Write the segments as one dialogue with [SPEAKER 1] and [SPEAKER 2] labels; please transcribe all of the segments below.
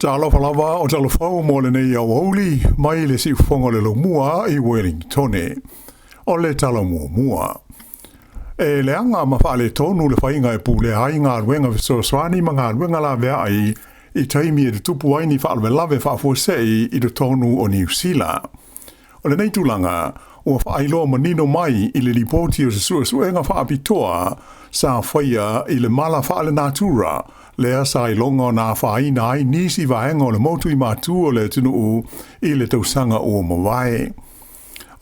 [SPEAKER 1] Talofa lava o talofau mo lenei aoauli mai le siufofoga o le Laumua i Wellingtone. O le tala muamua. E leaga ma faaletonu le faiga e pulea ai galuega fesoasoani ma galuega laveai i taimi e tutupu ai ni faalavelave faafuasei i totonu o Niu Sila. O lenei tulaga, ua faailoa manino mai i le lipoti o se suesuega faapitoa sa faia i le mala faalenatura lea sa iloga ona afaina ai nisi vaega o le motu i matu o le atunuu i le tausaga ua mavae.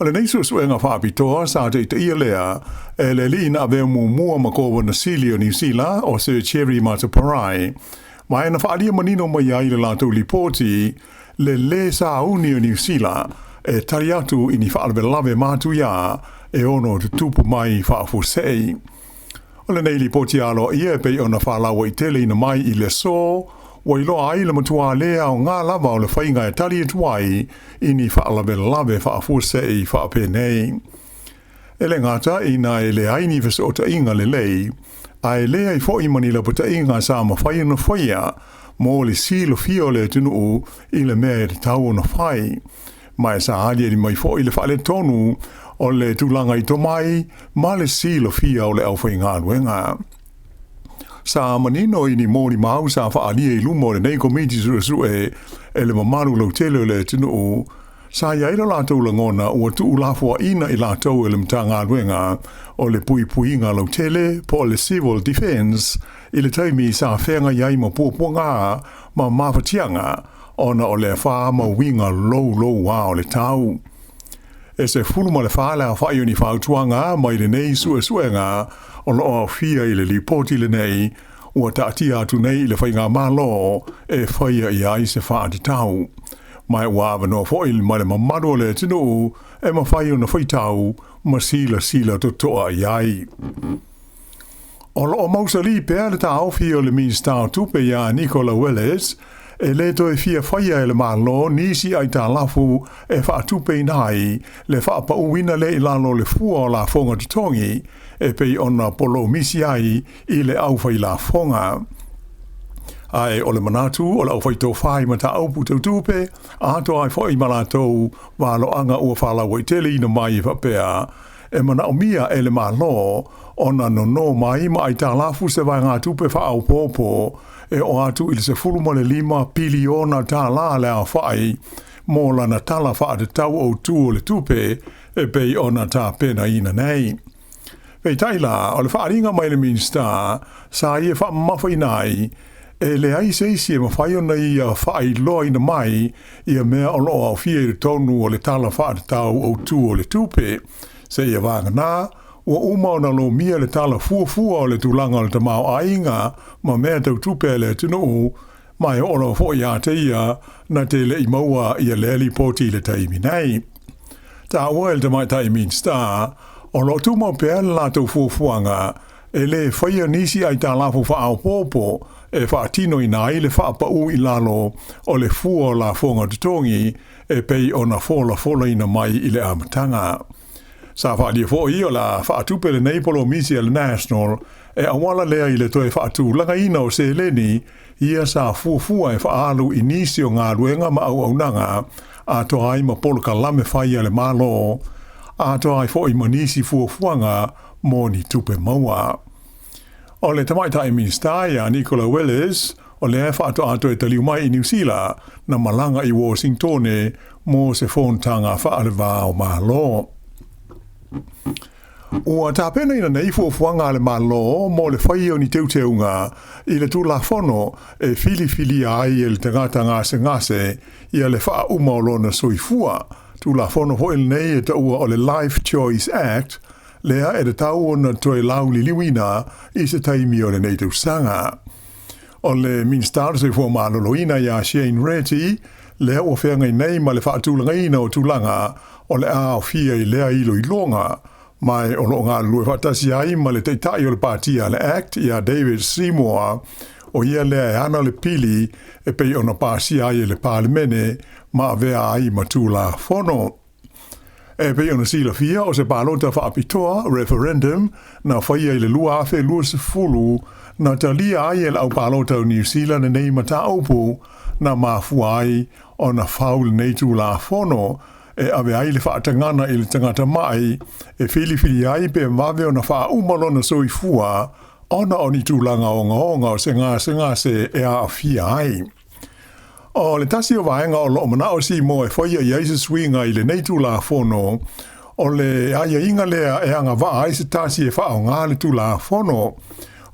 [SPEAKER 1] O lenei suesuega faapitoa sa taitaia lea e le alii na avea muamua ma Kovana Sili o Niu Sila o Sir Jerry Mateparae, ma na faaalia manino mai ai i le latou lipoti le lē sauni o Niu Sila e tali atu i ni faalavelave matuia e ono tutupu mai faafuasei. O lenei lipoti aloaia e pei ona faalauaiteleina mai i le aso, ua iloa ai le matua le aoga lava o le faiga e tali atu ai i ni faalavelave faafuasei faapenei. E le gata ina e leai ni fesootaiga lelei, ae leai foi ma ni lapataiga sa mafai ona faia mo le silafia o le atunuu i le mea e tatau ona fai. Ma e sa aliali mai foi le faaletonu o le tulaga i tomai ma le silafia o le aufaigaluega. Sa manino i ni molimau sa faaalia i luma o lenei Komiti Suesue e le mamalu lautele o le atunuu, sa i ai lo latou lagona ua tuulafoaina i latou e le Matagaluega o le Puipuiga Lautele po o le Civil Defence i le taimi sa feagai ai ma puapuaga ma mafatiaga ona o le afa ma uiga louloua o le tau. E 14 le aofai o ni fautuaga mai lenei suesuega o lo o aofia i le lipoti lenei ua taatia atu nei i le faigamalo e faia i ai se faatatau. Ma ua avanoa foi ma le mamalu o le atunuu e mafai ona faitau ma silasila totoa i ai. O lo o mausali pea le taofi o le Minisita o Tupe ia Nicola Willis e le toe fia faia e le Malo nisi aitalafu e faatupeina ai le faapauina lea i lalo o le fua o lafoga totogi e pei ona polomisi ai i le aufailafoga. Ae o le manatu o le aufaitofa i mataupu tau tupe, atoa ai foi ma latou valoaga ua faalauaiteleina mai e faapea, e manaomia e le Malo ona nono mai ma aitalafu se vaegatupe faaopoopo e oo atu i le $15 piliona tālā le aofai mo lana tala faatatau autu o le tupe e pei ona tapenaina nei. Peitai la, o le faaaliga mai le Minisita sa ia faamamafaina ai, e leai se isi e mafai ona ia faailoaina mai ia mea o lo o aofia i totonu o le tala faatatau autu o le tupe. Seia vagana, ua uma ona lomia le tala fuafua o le tulaga o le tamaoaiga ma mea tau tupe a le atunuu, ma e oo lava foi ia te ia na te le i maua ia lea lipoti i le taimi nei. Taua e le tamaitai Minisita, o lo o tumau pea le latou fuafuaga e le faia nisi aitalafu faaopoopo e faatinoina ai le faapau i lalo o le fua o lafoga totogi e pei ona folafolaina mai i le amataga. Sa faaalia foi o le a faatupe lenei polomisi a le National e auala lea i le toe faatulagaina o seleni ia sa fuafua e faaalu i nisi o galuega ma auaunaga atoa ai ma polokalame fai a le Malo, atoa ai foi ma nisi fuafuaga mo ni tupe maua. O le tamaitai Minisita ia Nicola Willis, o lea e faatoa toe taliu mai i Niu Sila na malaga i Washingtone mo se fonotaga faaleva o Malo. Ua tapenaina nei fuafuaga a le Malo mo le faia o ni teuteuga i le Tulafono e filifilia ai e le tagata gasegase ia le faauma o lona soifua. Tulafono foi lenei e taua o le Life Choice Act, lea e tatau ona toe lauliliuina i se taimi o lenei tausaga. O le Minisita o le Soifua Maloloina ia Shane Reti, lea ua feagai nei ma le faatulagaina o tulaga o le a aofia i lea iloiloga, ma o lo o galulue faatasi ai ma le taitai o le patia le Act ia David Seymour, o ia lea e ana le pili e pei ona pasia ai e le Palemene ma avea ai ma Tulafono. E pei ona silafia o se palota faapitoa referendum na faia i le 2020 Na talia ai e le aupalota o Niu Sila lenei mataupu na mafua ai ona fau lenei Tulafono e ave ai le faatagana i le tagata ma'i e filifili ai pe vave ona faauma lona soifua ona o ni tulaga ogaoga o se gasegase e aafia ai. O le tasi o vaega o lo o manao Seymour e faia i ai se suiga i lenei Tulafono, o le aiaiga lea e agavaa ai se tasi e faaaoga le Tulafono.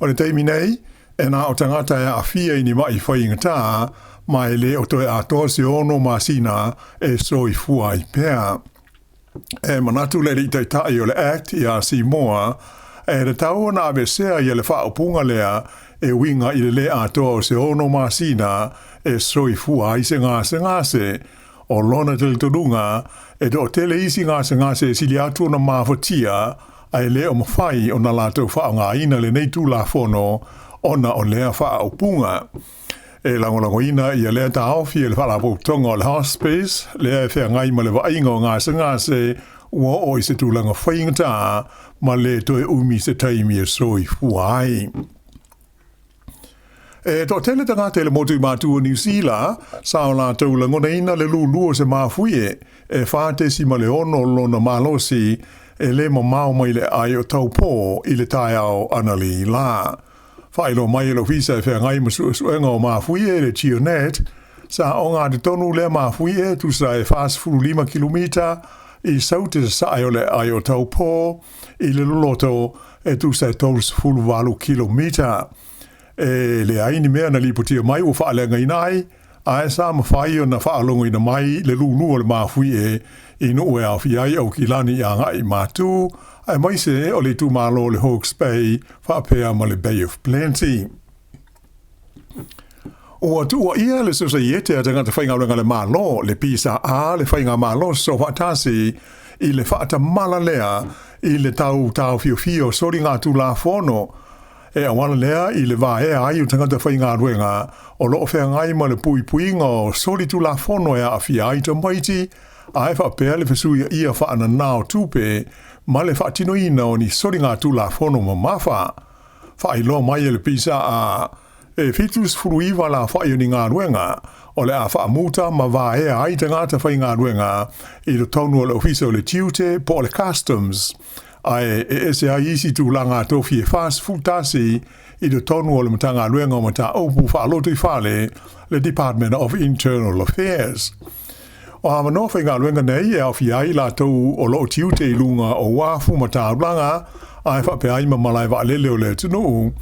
[SPEAKER 1] O le taimi nei, e na o tagata e aafia i ni ma'i faigata, ma e le o toe atoa se 6 masina e soifua ai pea. E manatu le alii taitai o le ACT iā Seymour, e tatau ona aveesea ia le faaupuga lea e uiga i le lē atoa o se 6 masina e soifua ai se gasegase. O lona talitonuga, e toatele isi gasegase e sili atu ona mafatia, ae le o mafai ona latou faaaogaina lenei Tulafono ona o lea faaupuga. E lagolagoina ia lea taofi e le Faalapotopotoga o le Hospice, lea e feagai ma le vaaiga o gasegase ua oo i se tulaga faigata ma le toe umi se taimi e soifua ai. E toatele tagata i le motu i Matu o Niu Sila sa o latou lagonaina le lulu o se mafuie e 4.6 lona malosi e le mamao mai le aai o Taupō i le taeao analeila. Faailoa mai e le Ofisa e feagai ma suesuega o mafuie le GeoNet, sa ogatotonu lea mafuie tusa e 45 kilomita i saute sasae o le aai o Taupō i le loloto e tusa e 38 kilomita. E leai ni mea na lipotia mai ua faaleagaina ai, ae sa mafai ona faalogoina mai le lulu o le mafuie i nuu e aofia ai Aukilani agai i Matu, aemaise o le itumalo o le Hawke's Bay faapea ma le Bay of Plenty. Ua tuuaia le Sosaiete a Tagata Faigaluega a le Malo, le PSA, le Faigamalo Soofaatasi i le faatamala lea i le tau taofiofia o soligatulafono E auala lea i le vaea ai o tagata faigaluega o lo o feagai ma le puipuiga o solitulafono e aafia ai tamaiti, ae faapea le fesuiaia faanana o tupe ma le faatinoina o ni soligatulafono mamafa. Faailoa mai e le PSA, e 79 lafa'i o ni galuega o le a faamuta ma vaea ai tagata faigaluega i totonu o le Ofisa o le Tiute po o le Customs, ae e ese ai isi tulaga tofi e 41 i totonu o le Matagaluega o Mataupu Faalotoifale, le Department of Internal Affairs. O avanoa faigaluega nei e aofia ai latou o lo o tiute i luga o uafu ma taulaga, ae faapea ai ma malae vaalele o le atunuu,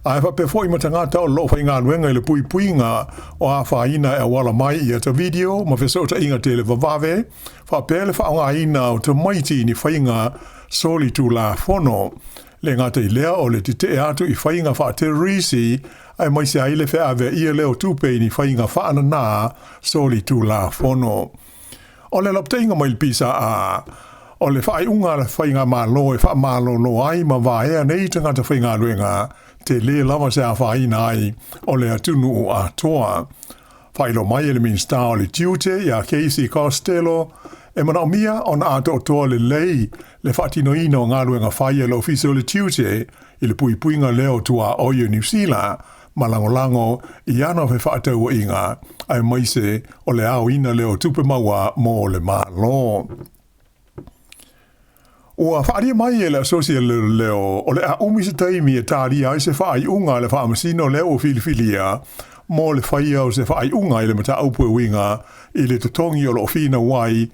[SPEAKER 1] ae faapea foi ma tagata o lo o faigaluega i le puipuiga o afaina e auala mai i ata video ma fesootaiga televavave, faapea le faaaogaina o tamaiti i ni faiga solitulafono. Le gata i lea o le tetee atu i faiga faaterorisi, aemaise ai le feaveaia lea o tupe i ni faiga faanana solitulafono. O le lapataiga mai le PSA, o le faaiuga a le Faigamalo e faamalolo ai ma vaea nei tagata faigaluega, tele lava se afaina ai o le atunuu atoa. Faailoa mai e le Minisita o le Tiute ia Casey Costello, e manaomia ona atoatoa lelei le faatinoina o galuega fai a le Ofisa o le Tiute i le puipuiga lea o tuaoi o Niu Sila ma lagolago i ana fefaatauaiga aemaise o le aoina lea o tupe maua mo le Malo. Ua faaalia mai e le Asosi a Leoleo o le a umi se taimi e talia ai se faaiuga a le Faamasino lea ua filifilia mo le faia o se faaiuga i le mataupu e uiga i le totogi o lo o finau ai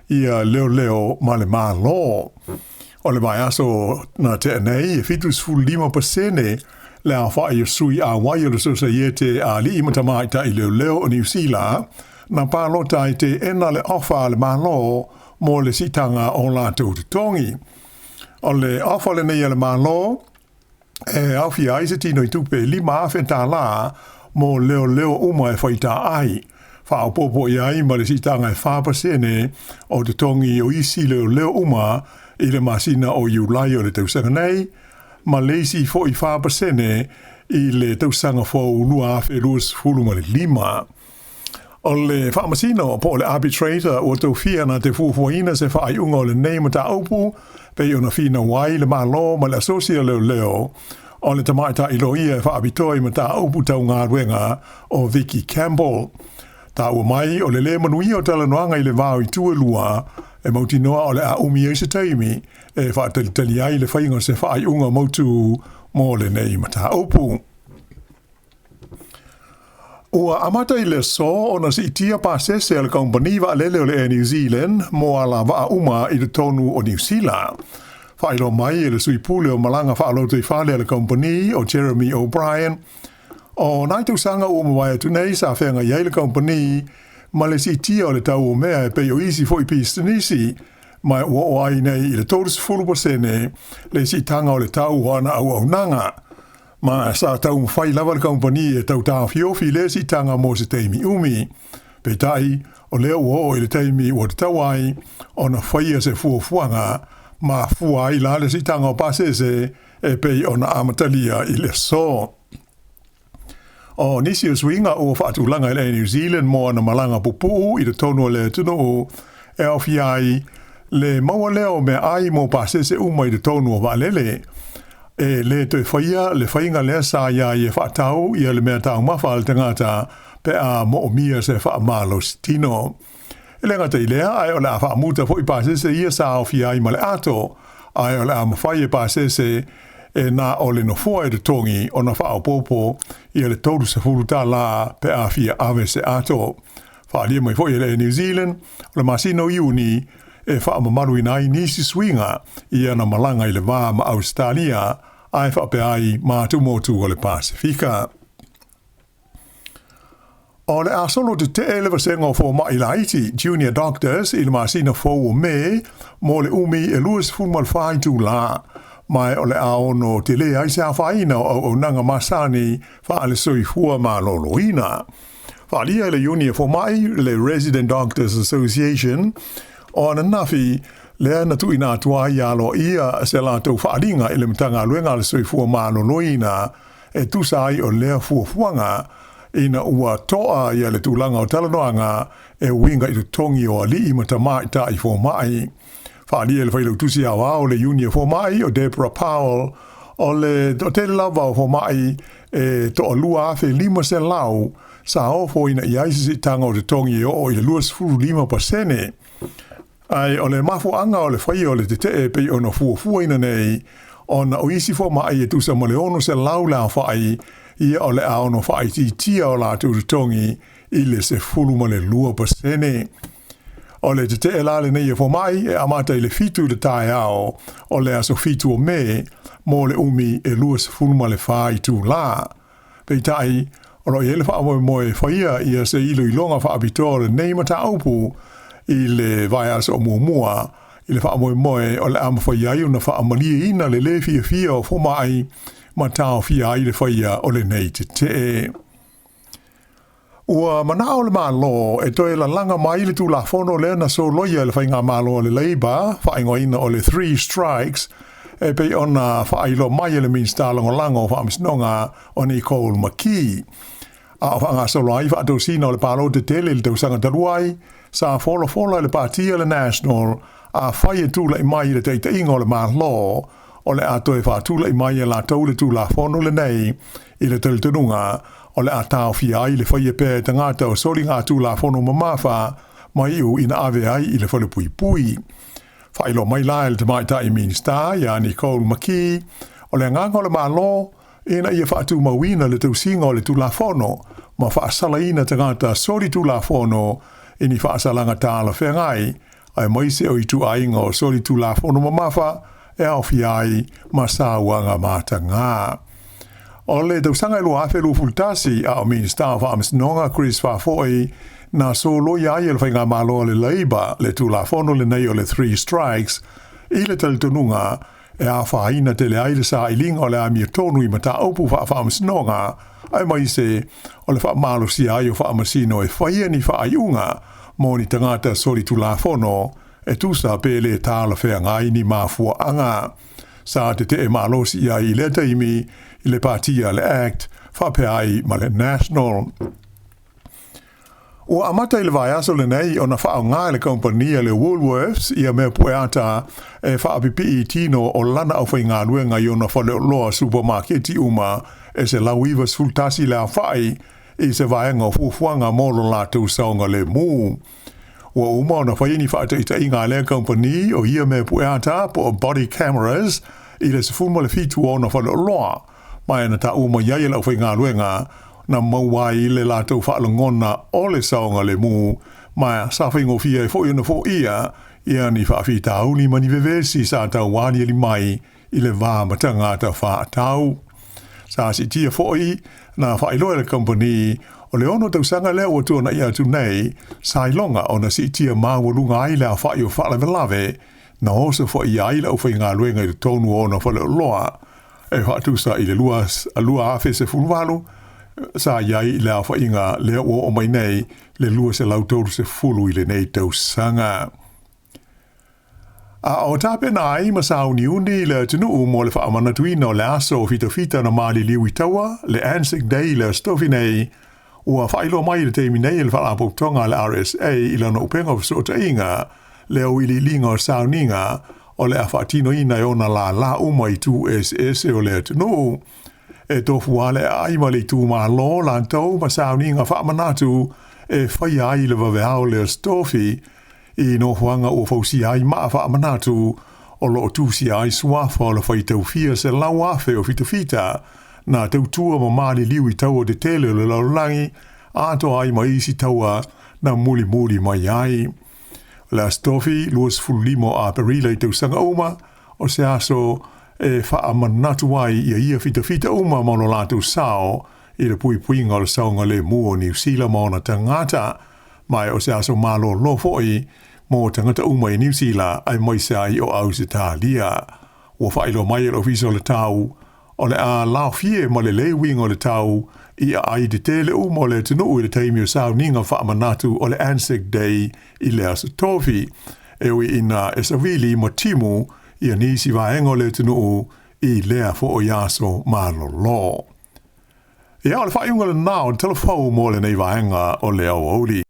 [SPEAKER 1] ia leoleo ma le Malo. O le vaiaso na tea nei, e 75% le aofai o sui auai o le Sosaiete a Alii ma Tamaitai Leoleo o Niu Sila na palota ai teena le ofa a le Malo mo le siitaga o latou totogi. O le ofa lenei a le Malo e aofia ai se tino i tupe $5,000 mo leoleo uma e faitā ai, faaopoopo i ai ma le siitaga e 4% o totogi o isi leoleo uma i le masina o Iulai o le tausaga nei, ma le isi foi 4% i le tausaga fou 2025. O le faamasino po o le arbitrator ua tofia na te fuafuaina se faaiuga o lenei mataupu pei ona finau ai le Malo ma le Asosi o Leoleo. O le tamaitai loia e faapitoa i mataupu tau galuega o Vicky Campbell. Taua mai o le lē manuia o talanoaga i le va o itu e lua e mautinoa o le a umi ai se taimi e faatalitali ai le faiga o se faaiuga mautū mo lenei mataupu. Ua amata i le aso ona siitia pasese a le kamupani vaalele o le Air New Zealand mo alavaa uma i totonu o Niu Sila. Faailoa mai e le sui pule o malaga faalotoifale a le kamupani o Jeremy O'Brien, o nai tausaga ua mavae atu nei sa feagai ai le kamupani ma le siitia o le tau o mea e pei o isi foi pisinisi, ma ua oo ai nei i le 30% le siitaga o le tau o ana auaunaga. Ma sa taumafai lava le kamupani e tau taofiofi lea siitaga mo se taimi umi. Peitai, o lea ua oo i le taimi ua tatau ai ona faia se fuafuaga ma fua ai la le siitaga o pasese e pei ona amatalia i le aso. O nisi o suiga ua faatulaga e le Air New Zealand mo ana malaga pupuu i totonu o le atunuu e aofia ai le maua lea o meaai mo pasese uma i totonu o vaalele. E lē toe faia le faiga lea sa iā i e faatau ia le mea taumafa a le tagata pe a moomia se faamalositino. E le gata i lea, ae o le a faamuta foi pasese ia sa aofia ai ma le ato, ae o le a mafai e pasese e na o le nofoa e totogi ona faaopoopo ia le $30 pe a fia ave se ato. Faaalia mai foi e le Air New Zealand, o le masina o Iuni e faamamaluina ai nisi suiga i ana malaga i le va ma Ausetalia ae faapea ai ma atumotu o le Pasefika. O le a solo tetee le vasega o fomai laiti, Junior Doctors, i le masina fou o Me mo le umi e 24 itulā, ma o le a ono tele ai se afaina o auaunaga masani faale-soifua malōlōina. Faaalia e le Iuni a Fomai, le Resident Doctors Association, o ananafi lea na tuuina atu ai aloaia se latou faaaliga i le Matagaluega a le Soifua Maloloina e tusa ai o lea fuafuaga ina ua toa ia le tulaga o talanoaga e uiga i totogi o alii ma tamaitai fomai. Faaalia e le failautusi aoao o le Iuni a Fomai o Deborah Powell, o le toatele lava o fomai e 2500 sa ofoina i ai se siitaga o totogi e oo i le 25%. Ae o le mafuaaga o le faia o le tetee pei ona fuafuaina nei, ona o isi fomai e tusa ma le 600 le aofai ia o le a ono faaitiitia o latou totogi i le 12%. O le tetee la lenei e fomai e amata i le 7 i le taeao o le aso 7 o Me mo le umi e 24 itulā. Peitai, o lo o i ai le faamoemoe e faia ia se iloiloga faapitoa o lenei mataupu i le vaiaso o muamua, i le faamoemoe o le a mafai ai ona faamalieina le lē fiafia o fomai ma taofia ai le faia o lenei tetee. Ua manao le Malo e toe lalaga mai le Tulafono lea na soloia e le Faigamalo a le Labour, faaigoaina o le Three Strikes, e pei ona faailoa mai e le Minisita Lagolago o Faamasinoga o Nicole McKee. A o faagasolo ai faatosina o le palota tele i le tausaga talu ai, sa folafola e le Pati a le National afai e tulai mai i le taitaiga o le Malo, o le a toe faatulai mai e latou le Tulafono lenei i le talitonuga o le a taofia ai le faia pea e tagata o soligatulafono mamafa ma iu ina ave ai i le falepuipui. Faailoa mai la e le tamaitai Minisita ia Nicole McKee, o le agaga o le Malo ina ia faatumauina le tausiga o le Tulafono ma faasalaina tagata solitulafono i ni faasalaga talafeagai, aemaise o ituaiga o solitulafono mamafa e aofia ai ma sauaga matagā. O le tausaga e 2021, a o Minisita o Faamasinoga Chris Faafoi, na soloia ai e le Faigamalo a le Labour le Tulafono lenei o le Three Strikes i le talitonuga e afaina tele ai le sailiga o le amiotonu i mataupu faafaamasinoga, aemaise o le faamalosia ai o faamasino e faia ni faaiuga mo ni tagata solitulafono e tusa pe le talafeagai ni mafuaaga. Sa tetee malosi i ai i lea taimi i le Pati a le ACT faapea ai ma le National. Ua amata i le vaiaso lenei ona faaaoga e le kamupani a le Woolworths ia mea pueata e faapipii i tino o lana aufaigaluega i ona faleoloa supamaketi uma e 191 le aofai i se vaega o fuafuaga mo lo latou saogalemu. Ua uma ona faia ni faataitaiga a lea kamupani o ia mea pueata po o body cameras i le 17 o ona faleoloa, ma e na taua mai ai e le aufaigaluega na maua ai le latou faalogona o le saogalemu, ma sa faigofie ai foi ona foia ia ni faafitauli ma ni vevesi sa taualiali mai i le va ma tagata faatau. Sa siitia foi na faailoa e le kamupani o le 6 tausaga lea ua tuanai atu nei, sa iloga ona siitia maualuga ai le aofai o faalavelave na osofaia ai le aufaigaluega i totonu o ona faleoloa, e faatusa i le 2018 sa i ai le aofaiga lea ua oo mai nei le 230 i lenei tausaga. A o tapena ai ma sauniuni le atunuu mo le faamanatuina o le aso fitafita na maliliu i taua, le Anzac Day i le Aso Tofi nei, ua faailoa mai i le taimi nei e le Faalapotopotoga a le RSA i lana upega o fesootaiga le auiliiliga o sauniga o le a faatinoina e ona lālā uma i itu eseese o le atunuu. E tofu le aai ma le itumalo latou ma sauniga faamanatu e faia ai le vaveao le Aso Tofi i nofoaga ua fausia ai maa faamanatu o loo tusia ai suafa o le faitaufia 100,000 o fitafita na tautua ma maliliu i taua tetele o le lalolagi atoa ai ma isi taua na mulimuli mai ai. O le Aso Tofi 25 o Aperila i tausaga uma o se aso e faamanatu ai ia ia fitafita uma ma lo latou sao i le puipuiga o le saogalemu o Niu Sila ma ona tagata, ma o se aso malōlō foi mo tagata uma i Niu Sila aemaise ai o Ausetalia. Ua faailoa mai e le Ofisa o le Tau o le a laofie ma lelei uiga o le tau i aai tetele uma o le atunuu i le taimi o sauniga faamanatu o le Anzac Day i le Aso Tofi, e ui ina e savili ma timu ia nisi vaega o le atunuu i lea foi aso malolo. Ia, o le faaiuga lenā o le Tala Fou mo lenei vaega o le aoauli.